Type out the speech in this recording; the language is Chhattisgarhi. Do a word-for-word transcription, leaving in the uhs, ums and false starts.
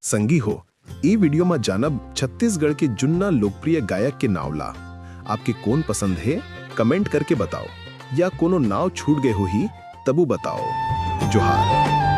संगी हो, ई वीडियो म जानब छत्तीसगढ़ के जुन्ना लोकप्रिय गायक के नाव ला। आपके कोन पसंद हे, कमेंट करके बताओ, या कोनो नाव छूट गए होही, तबू बताओ। जोहार।